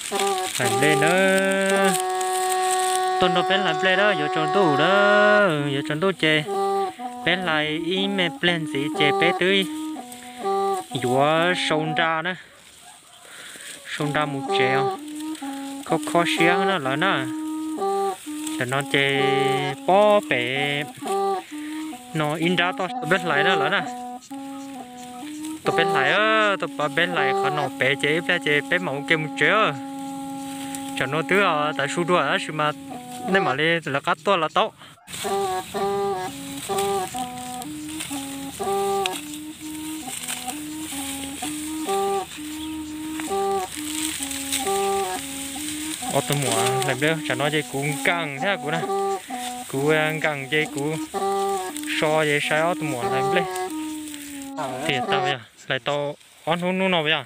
Hlais nplej na, tuaj nrog peb hlais nplej na, yuav tsaus ntuj na, yuav tsaus ntuj ces peb hlais ib me pliag ntxiv ces peb twb yuav sau nra na, sau nra mus tsev os. Kho kho siab na lawv na. Tam no ces pob pem no ib nrab toj tuaj peb hlais na lawv na. Tuaj peb hlais, tuaj peb hlais qhov no pem ces ib pliag ces peb mam ua ke mus tsev. Tam no twb tav su dua tab sis mas nej mam li lawv qab tuaj los tau. Ob tug muam hlais nplej, tsam no ces kuv nkees thiab kuv na, kuv nkees ces kuv so ces saib ob tug muam hlais nplej. Tiam tau yog hlais tau ob hnub hnub no puas yog?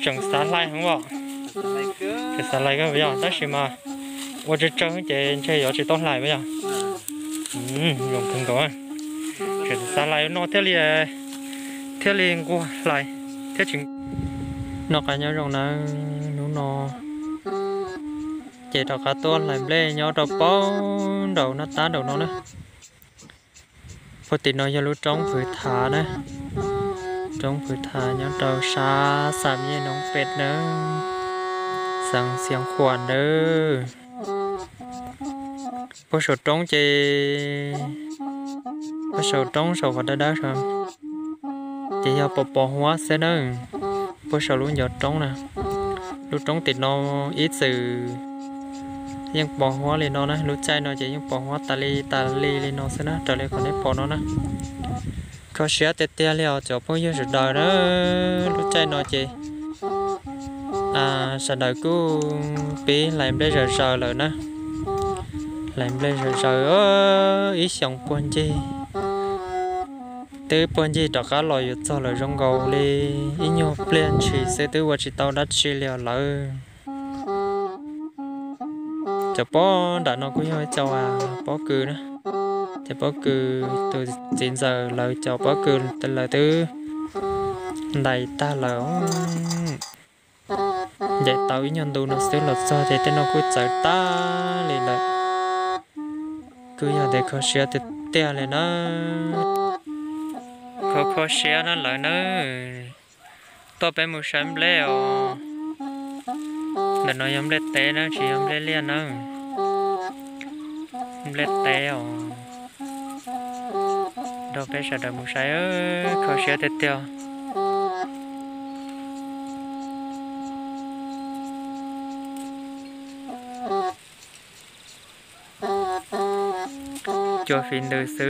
Tseem xav hlais heev os. Tseem xav hlais kawg puas yog, tab sis mas ua tsawg tsawg ces ntshe yuav tsis tau hlais puas yog? Zoo kawg nkaus. Tseem xav hlais no thiaj li, thiaj li nquag hlais thiab tsis. Noj qab nyob zoo nawb, hnub no ces rov qab tuaj hlais nplej nyob rau pem nraum nab tab nraum no na. Puag tim no yog lub roob Phwv Thav na, roob Phwv Thav nyob rau sab Xam Yej Noov Pem na, xeev Xiav Khuam nawb. Puag saum roob ces, puag saum roob saum qhov dawb dawb saum ces yog pos pos huab xwb na. Puag saum lub ncov roob na, lub roob tim no ib txwm yeej pos huab li no na, lub caij no ces yeej pos huab tas li tas li li no xwb na, raws li qhov nej pom no na. Kho siab tiag tiag li os cov phooj ywg sawv daws na, lub caij no ces sawv daws kuj pib hlais nplej zom zaws lawm na. Hlais nplej zom zaws ib xyoos puag ncig, twb puag ncig rov qab los yuav txog lawm zoo nkaus li ib nyuag pliag ntshis xwb twb ua tsis tau dab tsi li os lawm. Cov pob nram no kuj yog ib co pob kws na, cov pob kws tus txiv ntxawm lawv cov pob kws lawv twb ntais tag lawm. Ncaim tau ib nyuag ntu no xwb los txog ces tej no kuj txawv tag li lawm. Kuj yog tias kho siab tiag tiag li na. Kho kho siab na lawv na. Tuaj peb mus saib nplej os. Ntawm no yog nplej teb na tsis yog nplej liaj na. Nplej teb os. Nrog peb sawv daws mus saib, kho siab tiag tiag. Cua fiv ntws xwb.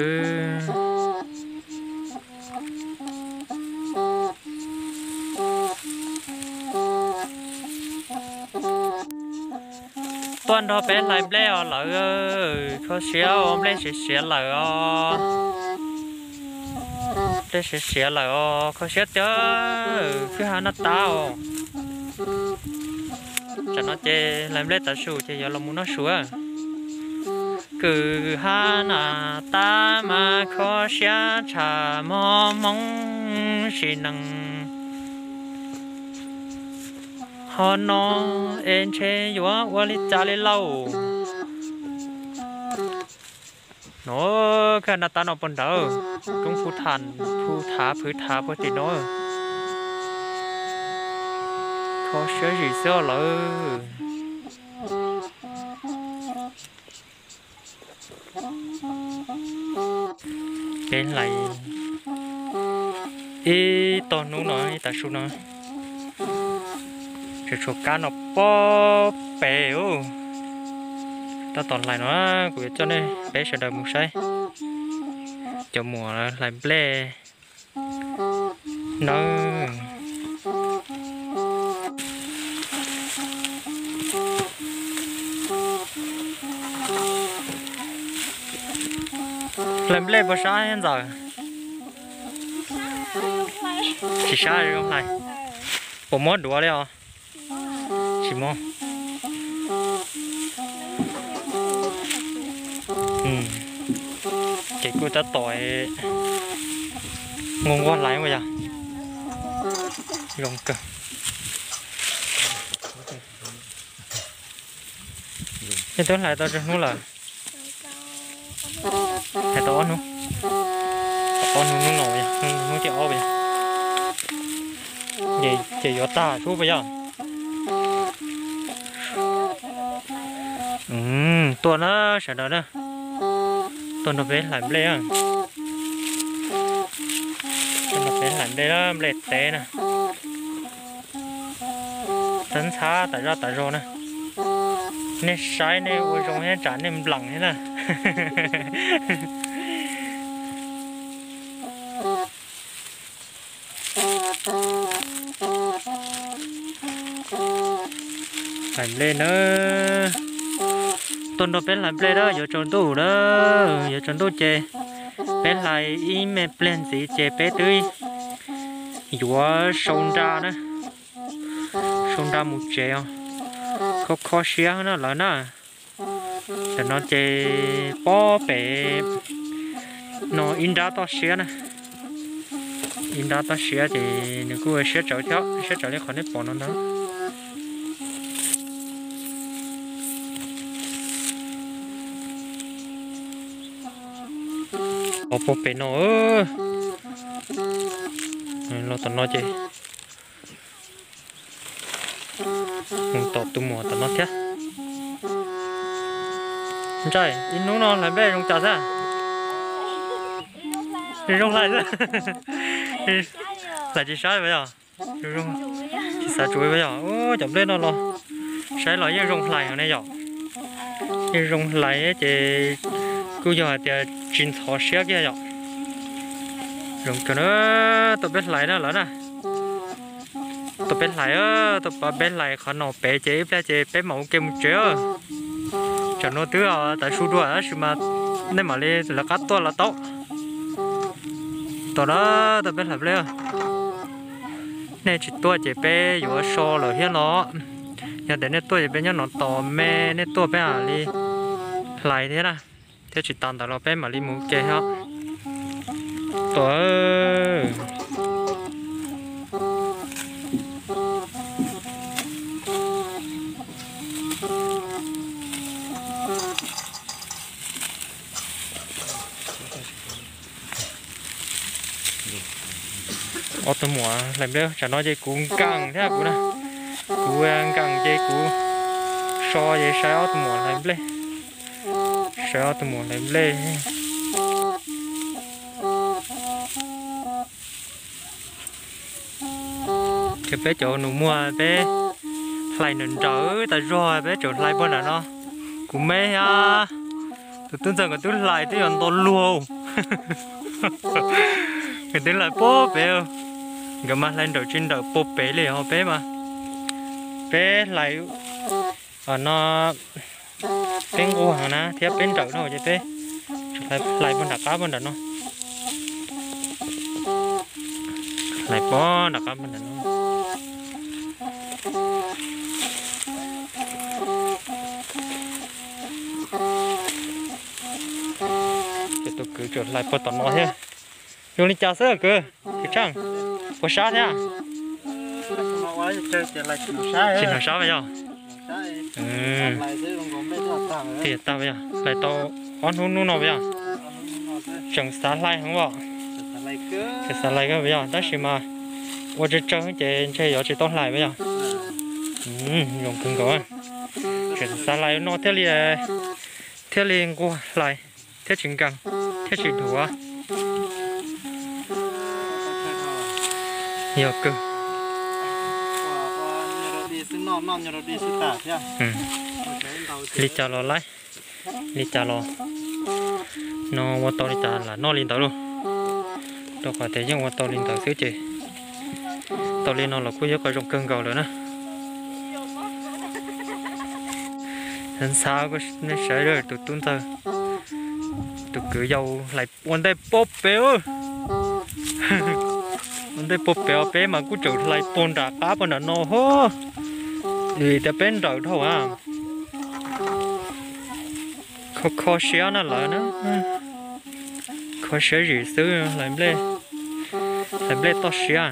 Tuaj nrog peb hlais nplej os lawv, kho siab os, nplej siav siav lawm os. Nplej siav siav lawm os, kho siab tiag, kwj ha naj tab os. Tsam no ces hlais nplej tav su ces yuav los mus noj su. Kwj ha naj tab mas kho siab tshaj mog hmoob sim neej. Ho no es ntshe yuav ua li cas li lauj? No, kwj ha naj tab no puag nrad, roob Phu Tham, Phu Thav, Phwv Thav puag tim no. Kho siab zim xwb os lawv. Peb hlais ib tog hnub no ib tav su no, tseem tshuav kab no pob pem. Tab tom hlais no, kuv yuav coj nej peb sawv daws mus saib cov muam hlais nplej nawb. Hlais nplej puas sab ntxawm? Tsis sab zoo hlais. Puas mob duav li os? Tsis mob. Ces kuj tab tom nquag nquag hlais ua yog zoo kawg. Nej twb hlais tau tsawg hnub lawm? Hlais tau ob hnub. Ob hnub, hnub no, hnub, hnub thib ob, ces yuav tag sub puas yog? Tuaj na sawv daws na, tuaj nrog peb hlais nplej. Tuaj nrog peb hlais nplej, nplej tev na. Txhab ntxhab tas zaj tas zog na. Nej saib nej ua zoo thiab tsam nej nplam thiab na. Hlais nplej na. Tuaj nrog peb hlais nplej na, yuav tsaus ntuj na. Yuav tsaus ntuj ces peb hlais ib me pliag ntxiv ces peb twb yuav sau nra na. Sau nra mus tsev os. Kho kho siab na lawv na. Tam no ces pob pem no ib nrab toj siab na. Ib nrab toj siab ces nws kuj siab tsawv thiab, siab tsawv li qhov nej pom no ntag. Os, pob pem no. Los tom no ces mus tom tus muam tom no thiab. Ntsaj, ib hnub no hlais nplej zoo cas xwb? Zoo hlais xwb. Hlais tsis sab puas yog? Tsis xav tsuav puas yog? Cov nplej no los saib los yeej zoo hlais ne yom. Yeej zoo hlais ces kuj yog hais tias tsis ntxhov siab kiag yom. Zoo kawg na, tuaj peb hlais na lawv na. Tuaj peb hlais, tuaj peb hlais qhov no pem ces ib pliag ces peb mam ua ke mus tsev. Tsam no twb tav su dua tab sis mas nej mam li lawv qab tuaj los tau. Tom no tuaj peb hlais nplej. Nej tsis tuaj ces peb yuav so lawm thiab no. Yog tias nej tuaj ces peb nyob no tos me, nej tuaj peb mam li hlais thiab na. Thiab tsis tas ntawd los peb mam li mus ua ke thiab. Tuaj. Ob tug muam hlais nplej, tsam no ces kuv nkees thiab kuv na. Kuv nkees ces kuv so ces saib ob tug muam hlais nplej. Saib ob tug muam hlais nplej. Ces peb cov nus muag peb hlais nrawm nrawm tas zog peb tseem hlais puag nram no. Kuv me thiab tus tub ntxawg nkawd twb hlais twb yuav nto luag. Nkawd twb hlais puag pem, nkawd mas hlais nrawm tsis nrawm puag pem li os peb mas. Peb hlais no, peb nquag na thiab peb nrawm no ces peb hlais puag nram qab puag nram no. Hlais puag nram qab puag nram no. Ces tus kwv tseem hlais puag tom no thiab. Zoo li cas xwb kwv? Kwv Tsheej, puas sab thiab? Tsis hnov sab puas yog? Tsis tag puas yog? Hlais tau ob hnub hnub no puas yog? Tseem xav hlais heev os. Tseem xav hlais kawg puas yog? Tab sis mas ua tsawg tsawg ces ntshe yuav tsis tau hlais puas yog? Zoo kawg nkaus. Tseem xav hlais no thiaj li, thiaj li nquag hlais thiab tsis nkees thiab tsis dhuav. Yog kawg. Li cas los laib, li cas los no ua tau li cas lam noj li ntawd lauj. Rau qhov tias yeej ua tau li ntawd xwb ces tau li no los kuj yog qhov zoo kawg nkaus lawm na. Ntxhab, nej saib tus tub ntxawg, tus kwv yau hlais ua ntej puag pem. Ua ntej puag pem os, peb mas kuj tseem hlais puag nram qab puag nram no hos. Vim tias peb nrawm dhau a. Kho kho siab na lawv na. Kho siab zim xwb, hlais nplej, hlais nplej toj siab.